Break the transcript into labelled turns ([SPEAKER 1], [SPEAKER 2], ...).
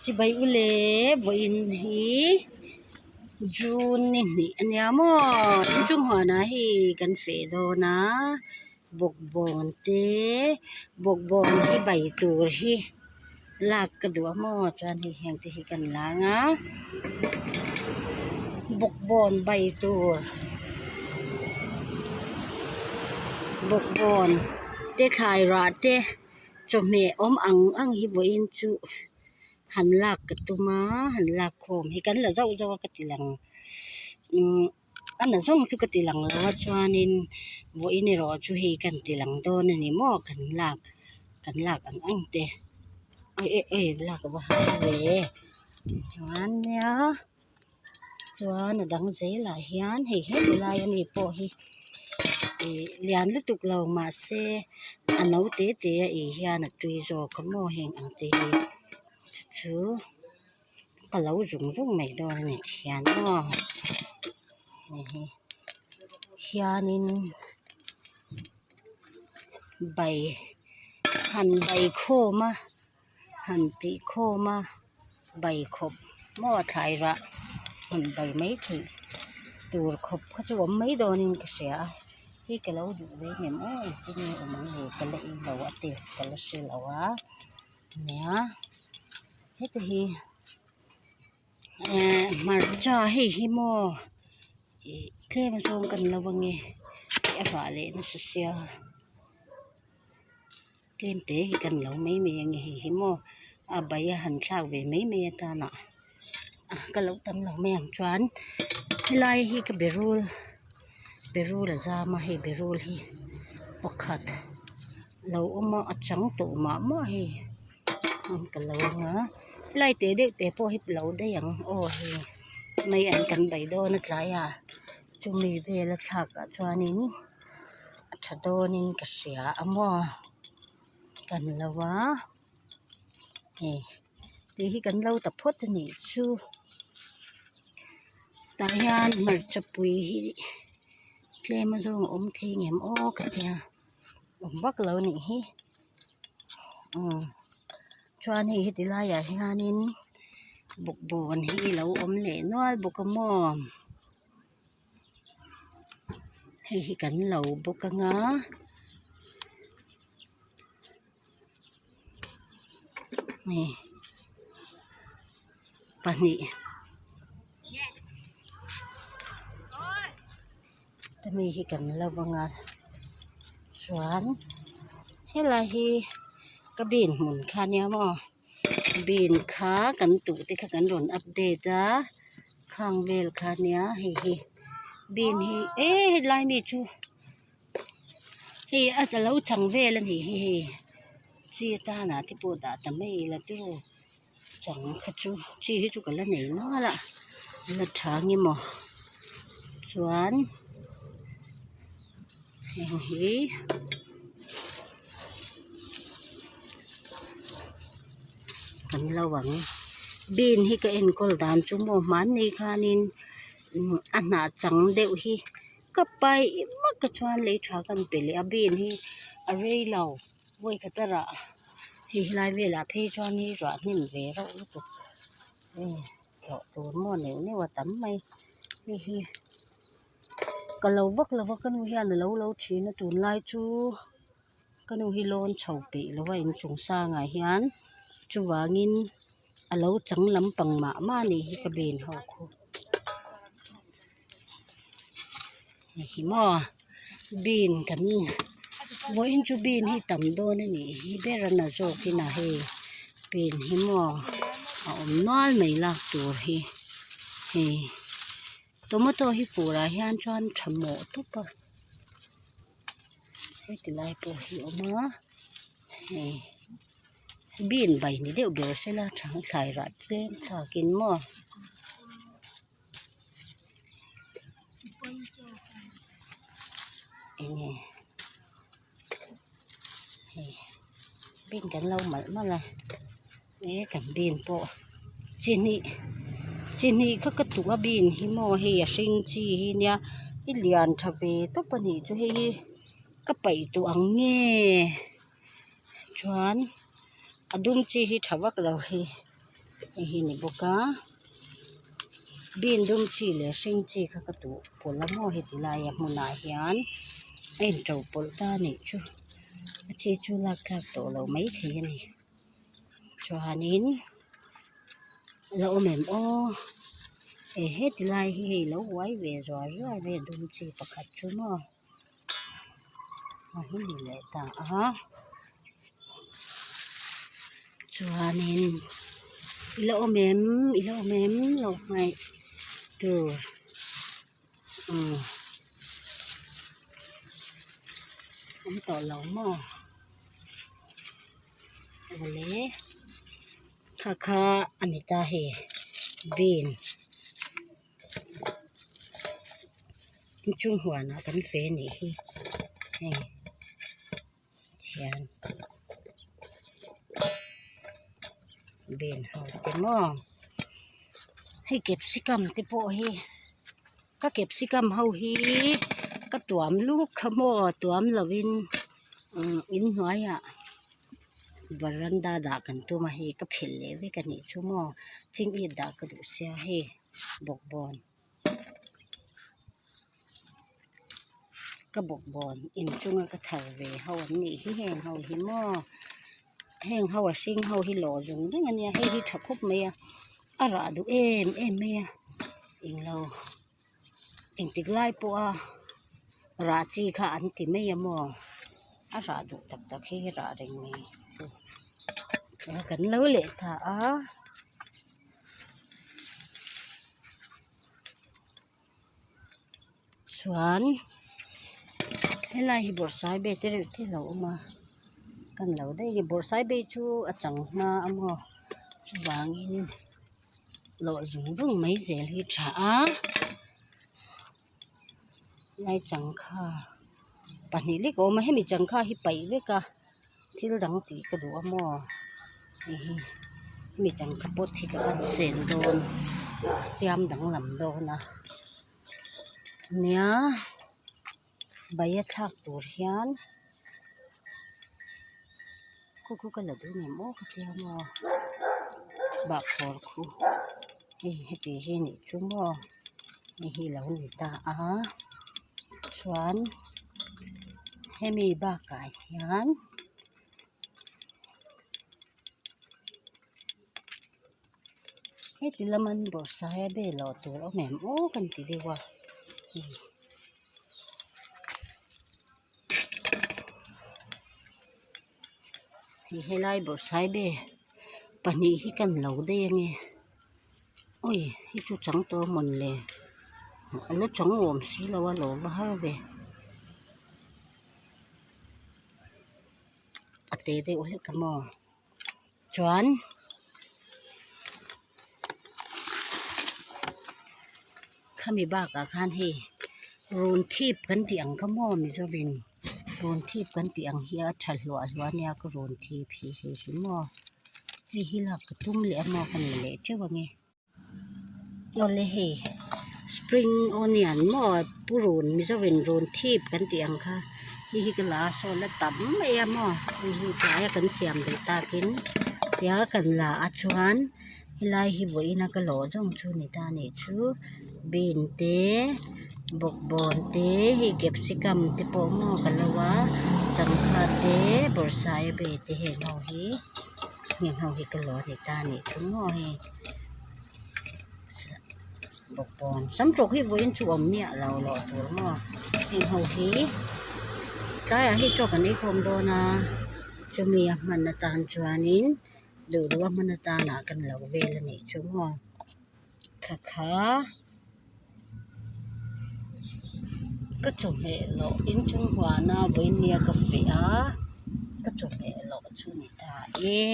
[SPEAKER 1] Chibai u le vawiin hi June ni hnih a nia maw inchung huanah hei kan feh dawn a bawkbawn te bawkbawn hi bai tur hi lak ka duh a maw chuan hei heng te hi kan lang a bawkbawn bai tur bawkbawn te thlai rah te. Chawhmeh awm ang ang hi vawiin chu han lak ka tum a han lak khawm hi kan la zauh zauh a ka ti lang umm a na zawng chu ka ti lang lo a chuanin vawiin erawh chu hei kan ti lang dawn a ni maw kan lak kan lak ang ang te eh eh lak a va har ve chuan nia chuan a dang zelah hian hei heti lai ami pawh hi ih lian lutuk lo mahse a no te te a ei hian a tui zawk a maw heng ang te hi chu chu ka lo zung zung mai dawn a ni thian maw hei hi hianin bai han bai khawm a. Han tih khawm a bai khawp maw thlai rah han bai mai theih tur khawp kha chu awm mai dawnin ka hria a hei ka lo duh ve em aw engtin nge awm ang le ka la ei lo a taste ka la hre lo a nia heti hi ehh hmarcha hei hi maw ih tlem zawng kan lo ange a vah leh nasa sia. Tlem te hi kan lo mai mai ange hei hi maw a bai a han thlak ve mai mai atana ka lo tam lo mai ang chuan helai hi ka berul berul a zam a hei berul hi pakhat lo awm a a chang tawh mah mah hei ka lo ang a helai te deuh te pawh hi lo daih ang aw hei mai an kan bei dawn a tlaiah chumi vel a thlak ah chuanin. A tha dawnin ka hria a maw kan lo a hei tih hi kan lo ta phawt a nih chu tah hian hmarcha pui hi tlem a zawng a awm thei ngem aw ka tia awm vak lo a nih hi umm chuan hei heti laiah hianin bawkbawn hi lo awm leh nual bawk a maw. Hei hi kan lo bawk anga hei pahnih hemi hi kan lo anga chuan helai hi ka bin hmun kha ania maw. Bean kha kan tuh te kha kan rawn update a khang vel kha nia hei hi bean hi e helai mi chu hei a lo chang vel a nih hi hei chi atana te pawh dah ta mai ila chu chang kha chu chi hi chu ka la nei nual a la tha nge maw chuan heng hi. Kan lo ang bean hi ka enkawl dan chu maw hmanni khanin a hnah chang deuh hi ka paih vak a chuan lei tha kan pe leh a bean hi a rei lo vawi khat a rah hei helai velah phei chuan hi ruah hnim ve reuh lutuk hlauh tur maw neuh neuh a tam mai hei hi ka lo vak lo va ka nu hian a lo lo thin a tunlai chu. Ka nu hi lawn chho peih lo a inchung sangah hian chuvangin a lo chang lampang mah mah a nih hi ka ben ho khu hei hi maw bean kan vawiin chu bean hi tam dawn a nih hi ber a na zawk in a hei bean hi maw a awm nual mai lak tur hi hei tomato hi furah hian chuan tha mawh tawp a. Heti lai pawh hi a awm a hei bean bai ni deuh ber sela thang thlai rah tlem thlakin maw. Enge hei bean kan lo malh malh a e kan bean pawh chi hnih chi hnih kha ka tuk a bean hi maw hei a hring chi hi nia hi lian tha ve tawp a nih chu hei hi ka paih tawh ang nge chuan a dum chi hi tha vak lo hei. Hei hi ni bawk a bean dum chi leh hring chi kha ka duh pawlh a maw heti laia hmunah hian a in to pawlh ta a nih chu a chi chu lak tlak tawh loh maithei a ni chuanin a la awm em aw e heti lai hi hei lo uai ve zuar zuar mai a dum chi pakhat chu maw a hi ni leh ta a chuanin i la awm em i la awm em lo hnaih tur umm awm tawh lo maw awle kha kha a ni ta hei bean. Inchung huanah kan fe anih hi hei hian bean ho te maw hei capsicum te pawh hi ka capsicum ho hi ka tuam luk kha maw tuam lovin umm inhnuaiah varanda dah kan tum a hei ka phelh leh vek anih chu maw chingit dah ka duh sia hei bawkbawn ka bawkbawn inchunga ka thar ve ho an nih hi heng ho hi maw heng ho a hring ho hi lawh zung zung a nia hei hi tha khawp mai a a rah duh em em mai a englo engtik lai pawha rah chi kha an ti mai a maw a rah duh tak tak hi rah reng mai kan lo leh ta a. Chuan helai hi bawrhsaiabe te reuh te a lo awm a kan lo daih a ni bawrhsaiabe chu a chang hma a maw chuvangin lawh zung zung mai zel hi a tha a helai changkha pahnih lek a awm a hemi changkha hi paih vek a. Thil dang tih ka duh a maw hei hi hemi changkha pot hi ka ban sel dawn a siam danglam dawn a nia bai a thlak tur hian khu khu ka la duh ngem aw ka tia maw bahkhawr khu hei heti hi a nih chu maw hei hi a lo ni ta a chuan hemi bakah hian heti lama an bawrhsaiabe vel tur a awm em aw kan ti deuh a hei. Hei helai bawrhsaiabe pahnih hi kan lo daih ange awi hei chu chang tawh a mawn le a la chang awm si lo a lo va har ve a te deuh hlek a maw chuan. Khami bakah khan hei run thip kan tih ang kha maw Mizovin run thip kan tih ang hi a tha hluah hluah ania ka run thip hi hei hi maw hei hi lak ka tum leh a maw ka ni leh teuh ange awle hei spring onion maw purun Mizovin run thip kan tih ang kha hei hi ka la a sawn a tam mai a maw hei hi tlaia kan siam duh takin tia kan la a chuan. Helai hi vawiin a ka lawh zawng chu ni ta anih chu bean te bawkbawn te hei capsicum te pawh maw ka lo a changkha te bawrhsaiabe te heng ho hi heng ho hi ka lawh ani ta anih chu maw hei bawkbawn samtawk hi vawiin chu awm miah lo lawh tur maw heng ho hi tlaiah hei chaw kan ei khawm dawn a chumi a hman atan chuanin. Duh duh a hman atana kan lo vel a nih chu maw kha kha ka chawhmeh loh inchung huana vawinia ka feh a ka chawhmeh loh chu ni ta e.